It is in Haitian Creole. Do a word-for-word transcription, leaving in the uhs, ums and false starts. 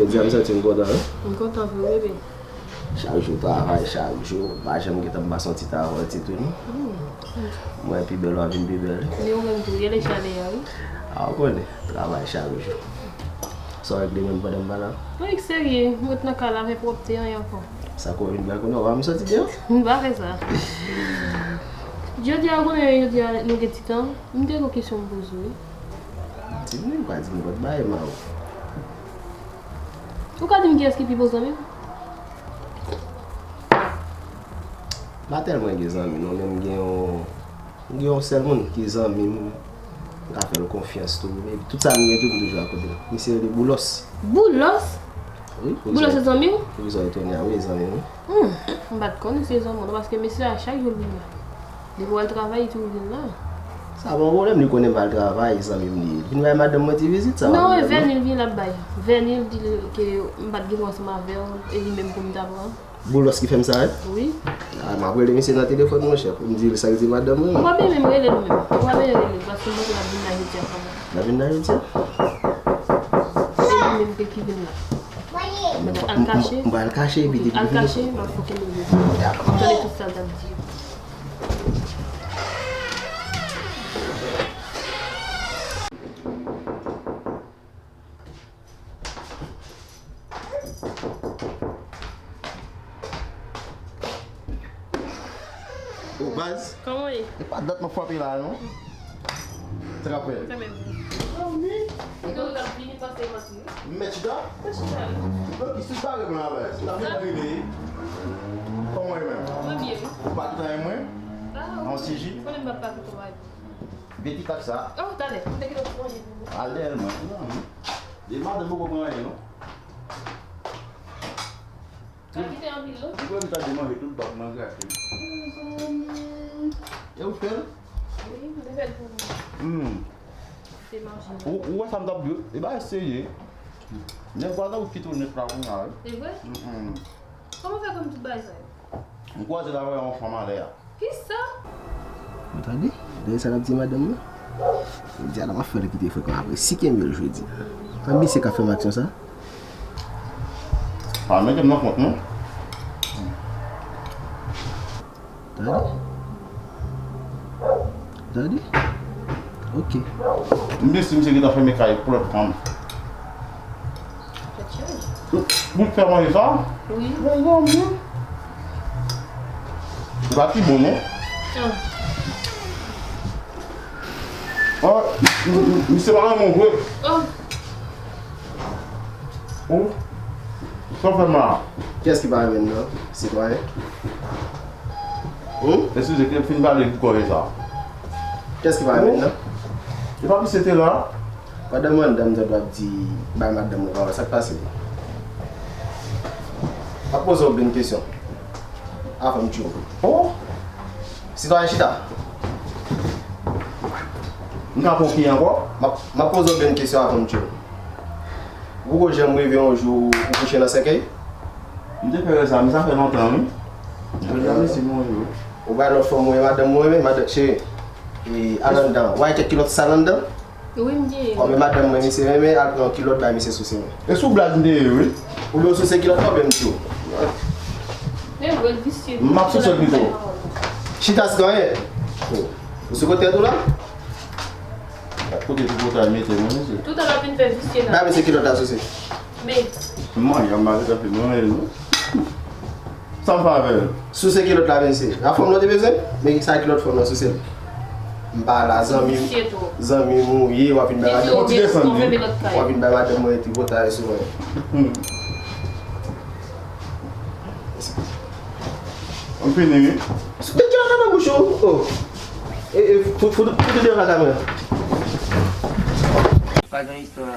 Jodi a m santi m kontan, wi. M kontan pou ou, bebe. Chak jou travay, chak jou. M pa janm gentan m pa santi travay ti tou, non. Hmm. Mwen pi bèl, w a vin pi bèl. Men ou menm tou, gade chalè a, wi. A, ou konnen, travay chak jou. Sa w regle menm pandan m pa la? Mwen serye, m ret nan kay la, men pwòpte anyen ankò. Sa ko vin bèl kounye a, w a m soti deyò? M pa fè sa. Jodi a, ou konnen, jodi a, nou gen ti tan. M te gen yon kesyon m poze w, wi. Di m, ou ka di m lòt bagay, Mao. Ou ka di m kiyès ki pi bon zanmi w? M pa tèlman gen zanmi, non, men m gen yon, m gen yon sèl moun ki zanmi m, m ka fè l konfyans tou. E tout sa m gen tou, m toujou akote l. Misye rele Boulos. Boulos? Wi, Boulos se zanmi w? Poukisa w etone a? Wi, zanmi m, wi. Hmm, m pa t konn se zanmi w, non, paske mesye a chak jou l vin la. Depi w al travay, li toujou vin la. Sa pa yon pwoblèm, li konnen m al travay, zanmi m li ye. Vin bay madanm mwen ti vizit, sa pa pwoblèm, non. Non, e vèni l vin la bay. Vèni l di l ke m pa t gen pou ansanm avè w, e li menm pou m ta pran. Boulos ki fè m sa, wi? Wi. A, m ap rele misye nan telefòn, monchè, pou m di l sa k di madanm mwen. Ou pa bezwen menm rele l menm. Ou pa bezwen rele l, paske m panse l ap vin la jodi a kanmenm. L ap vin la jodi a? Se li menm ke ki vin la. Al kache. M, m, m, m pral kache, epi depi l vini. Al kache, m ap foke nou yo. Dakò. M tande tout sa l t ap di yo. O, baz. Kòman w ye? E pa dat m ap frape la, non. Sa k ap fèt? Sa menm. Mèt chita? Mèt chita, wi. Donk, ki sou bare mwen la, baz. Sa vin rive. Kòman w ye menm? Mwen byen, wi. Ou pa kite anyen mwen? A, wi. Yon ti ji? Konnen m p ap pa kite w. Beti tak sa. Oh, talè. M te kite w pou manje pou ou. Alè, mwen. Non. De madanm poko pran anyen, non. Pa kite anpil, non. Ou wè m ta de manje tout bak mwen gate. Mezanmi. E ou fè l? Wi, m te fè l pou ou. Hmm. Se manje. Ou, ou wè sa m t ap di w? E ba eseye. Nèg vwazen ou kite w nèt la kounye a, wi. Se vre? Mm, mm. Kòman fè konn tout bagay sa yo? M kwaze l avè yon fanm alè a. Kisa? Ou tande? Tande sa l ap di madanm nan? Li di, "Ala m ap fè l kite frekan apre si kenbe l jodi a." Anbisye k ap fè m aksyon sa? Pa mete m nan kont, non. Tande? Tande? Ok. M di si misye gentan fèmen kay pou lòt fanm. Ou fè manje sa? Wi. Mezanmi. Li pa ti bon, non? Ah. Ah, m, m, m, misye pa renmen w vre. Ah. Oh. Sa w fè m la? Kiyès ki pa renmen l nan, sitwayen? Hmm? Eskize, ke m fin pale pou kòve sa. Kiyès ki pa renmen l nan? Oh. E pa misye te la? Pandan m anndan m tande w ap di bay madanm ou pawòl, sa k pase? M ap poze w byen kesyon avan m tchwe w. Oh! Sitwayen, chita. M ka pran w ki ankò? M ap, m ap poze w byen kesyon avan m tchwe w. Ou poko janm reve yon jou ou kouche nan sèkèy? M te fè rèv sa, men sa fè lontan, wi. Jodi a, mesi, mon yo. Ou bay lòt fanm ou renmen, madanm ou renmen, madanm, cheri. E, al anndan. Ou bay kèk kilòt sal anndan? Wi, m gen. Kòm e madanm mwen, misye renmen, al pran kilòt bay misye souse mwen. E sou blag m te ye, wi. Oubyen w souse kilòt la, oubyen m di w. Men vre, l visye. M ap souse l pito. Chita, sitwayen. Ou sou kote tou la? Kote tripotay mete mwen, mesye. Toutan l ap vin fè visye la. Bay misye kilòt la, souse. Men. Mwen, y ap mare sa fè mwen, non. Sa m fè avè l? Souse kilòt la, mesye. A fanm nan te bezwen? Men sa kilòt fanm nan, souse l. M pa la, zanmi, zanmi m ou ye, w ap vin bay madanm. Yon ti desann li. W ap vin bay madanm mwen tripotay sou mwen. Hmm. M fini, wi. Met kilòt la nan bouch ou. Oh. E, e, fout, fout, fout li deyò lakay mwen. Pa gen istwa.